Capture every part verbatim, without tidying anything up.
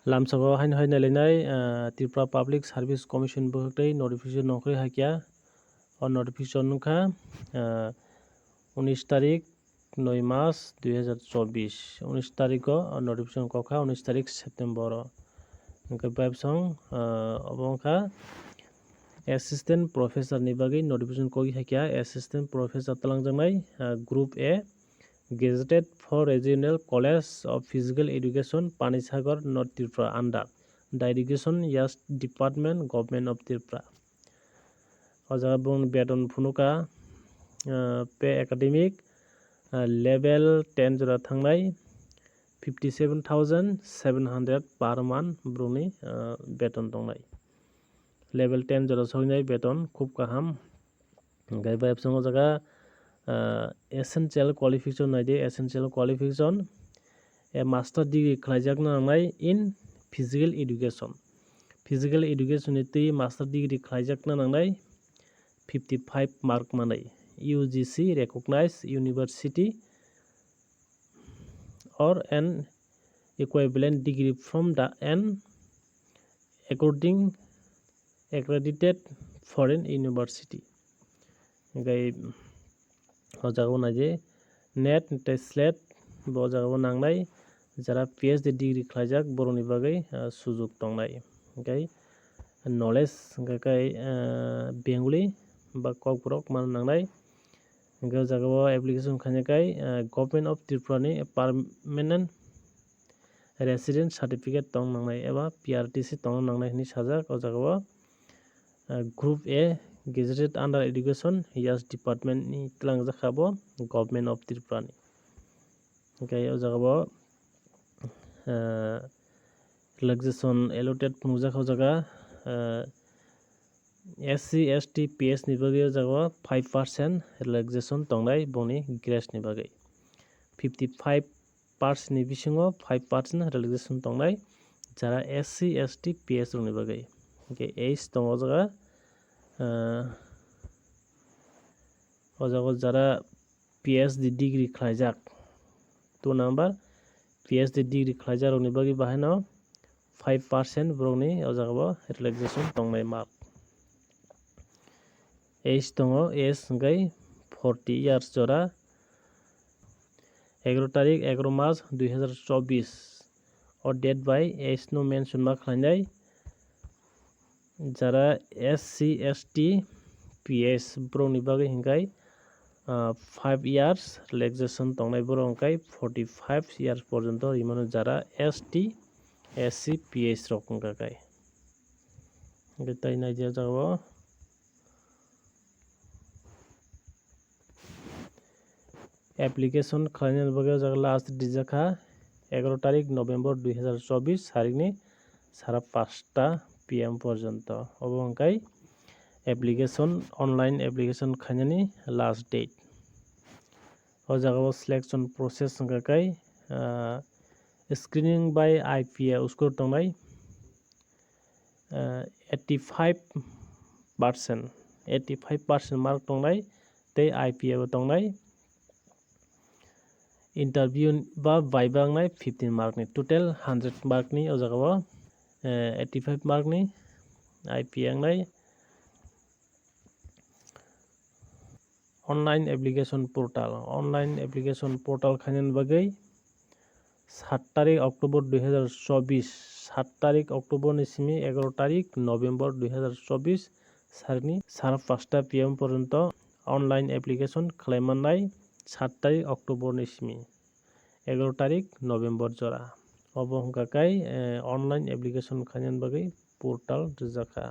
Lamsao haino hai nailainai, ah, Tripura Public Service Commission bwkhak tei notification nongkhorwi hakya. O notification wngkha, ah, unis tarik noi mas dui hazar chobbish, unis tariko o notification kokha, unis tarik September o. Hwnkhe bai bwsong, ah, obo wngkha assistant professor ni bagwi notification kokya hakya, assistant professor twlangjaknai, ah, group A, gazetted for Regional College of Physical Education, Panisagar, North Tripura, under the Education Yes Department, Government of Tripura. O jaga bongni beton phunukha, ah, pay academic, ah, level ten jora thangnai, fifty seven thousand seven hundred per month borokni, ah, beton tongnai. Level ten jora soinai beton khub kaham. Hwnkhe bai bwskango o jaga, ah, essential qualification naidi, essential qualification, a master degree khlaijakna nangnai in physical education. Physical education ni twi master degree khlaijakna nangnai fifty five mark manwi, U G C recognized university or an equivalent degree from the an according accredited foreign university. Hwnkhe o jaga o naidi NET tei SLET bo o jaga o nangnai, jara P H D degree khlaijak borokni bagwi, ah, sujuk tongnai. Hwnkhe knowledge hwnkhe kai, ah, Bengali ba Kokborok mano nangnai. Hwnkhe o jaga o application khaina kai, ah, Government of Tripura ni permanent resident certificate tong nangnai eba P R T C tong nangnai hinwi sajak o jaga o. Ah, Group A, gazetted under Education, Yes Department ni twlangjak kha bo, Government of Tripura ni. Hwnkhe o jaga o, ah, relaxation allotted phunukjak o jaga, ah, S C, S T, P S ni bagwi o jaga o five percent relaxation tongnai bongni grade ni bagwi. Fifty five percent ni bisingo five percent relaxation tongnai jara S C, S T, P S rokni bagwi. Hwnkhe age tongo o jaga, ah, o jaga o jara P H D degree khlaijak, two number, P H D degree khlaijakrokni bagwi bahaino five percent borokni o jaga o relaxation tongnai mark. Age tongo, age hwnkhe forty years jora. Egaroh tarik, egaroh mas dui hazar chobbish o date bai age no mention ma khlainai. Jara S C, S T, P S borokni bagwi hwnkhe, ah, five years relaxation tongnai borok hwnkhe forty five years porjonto rimano jara S T, S C, P S rok wngkha khe. Hwnkhe tei naidi o jaga o application khlainani bagwi o jaga last date rijak kha egaroh tarik November dui hazar chobbish tarikni sara pasta P M porjonto. Obo hwnkhe application, online application khainani last date. O jaga o selection process hwnkha khe, ah, screening by I P A score tongnai, ah, eighty five percent, eighty five percent mark tongnai tei I P A bo tongnai. Interview ba viva wngnai fifteen mark ni, total hundred mark ni o jaga o, eh, eighty five mark ni I P A wngnai. Online application portal, online application portal khainani bagwi sat tarik October dui hazar chobbish, sat tarik October ni simi egaroh tarik November dui hazar chobbish sarni sara pasta P M porjonto online application khlai mannai, sat tarik October ni simi egaroh tarik November jora. Obo hwnkha khe, eh, online application khainani bagwi portal rijak kha.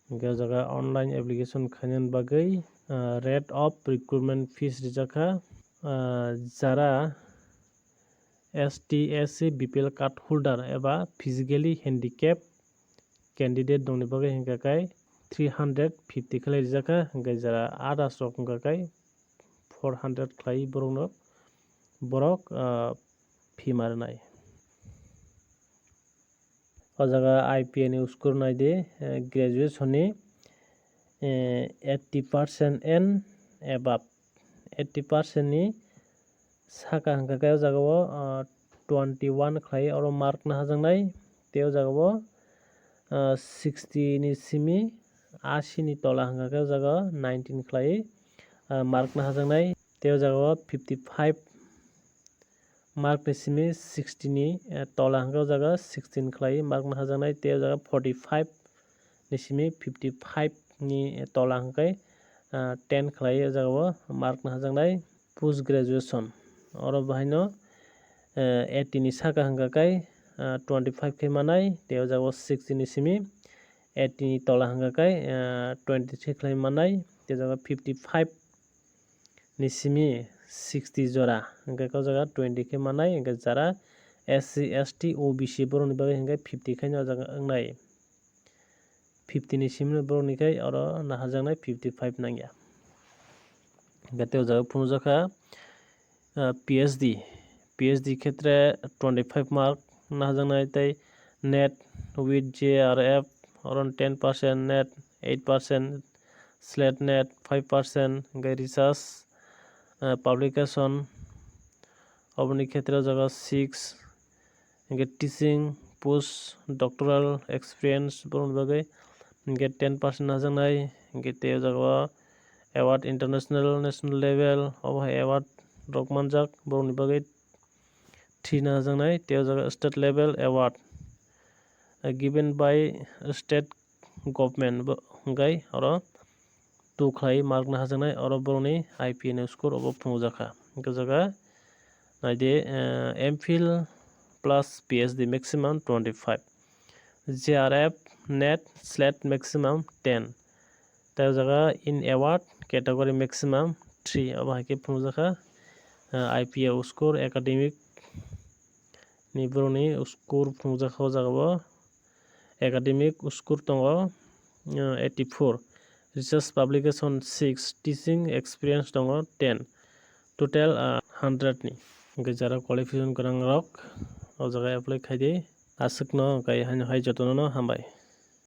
Hwnkhe o jaga online application khainani bagwi, ah, rate of recruitment fees rijak kha. Ah, jara S T, S C, B P L card holder eba physically handicap candidate dongni bagwi hwnkha khe three hundred fifty khlai rijak kha, hwnkhe jara others rok hwnkha khe four hundred khlai borokno borok, ah, fee ma rwnai. O jaga I P A ni score nai di, eh, graduation ni, eh, eighty percent and above, eighty percent ni saka hwnkha khe o jaga o, ah, twenty one khlai oro mark no hajaknai. Tei o jaga o sixty ni simi eighty ni tola hwnkha khe o jaga nineteen khlai mark no hajaknai. Tei o jaga o fifty five mark ni simi sixty ni tola hwnkha o jaga sixteen khlai mark no hajaknai. Tei o jaga forty five ni simi fifty five ni tola hwnkhe ten khlai o jaga o mark no hajaknai. Post graduation oro bahaino eighty ni saka hwnkha khe twenty five khe manai. Tei o jaga o sixty ni simi eighty ni tola hwnkha khe twenty three khlai manai. Tei o jaga fifty five ni simi sixty jora hwnkha khe o jaga twenty khe manai. Hwnkhe jara S C, S T, O B C borokni bagwi hwnkhe fifty khe o jaga wngnai. Fifty ni simi borokni khe oro naharjaknai fifty five nangya. Hwnkhe tei o jaga phunukjakha P H D, P H D khetre twenty five mark naharjaknai tei NET with J R F oro ten percent, NET eight percent, SLET NET five percent, hwnkhe research publication oboni khetre o jaga six, hwnkhe teaching post doctoral experience borokni bagwi hwnkhe ten percent naharjaknai. Hwnkhe tei o jaga o award international national level obo hai award rok manjak borokni bagwi three naharjaknai. Tei o jaga state level award given by state government hwnkhe oro two khlai mark naharjaknai. Oro borokni I P ni score obo phunukjakha. Hwnkhe o jaga naidi M Phil plus P H D maximum twenty five, J R F, NET, SLET maximum ten. Tei o jaga in award category maximum three obo hai khe phunukjakha. I P o score academic ni borokni score phunukjakha o jaga o. Academic score tongo eighty four, research publication six, teaching experience tongo ten, total hundred ni. Hwnkhe jara qualification gwnang rok o jaga apply khaidi. Aswkno hwnkhe haino hai jotono no hambai.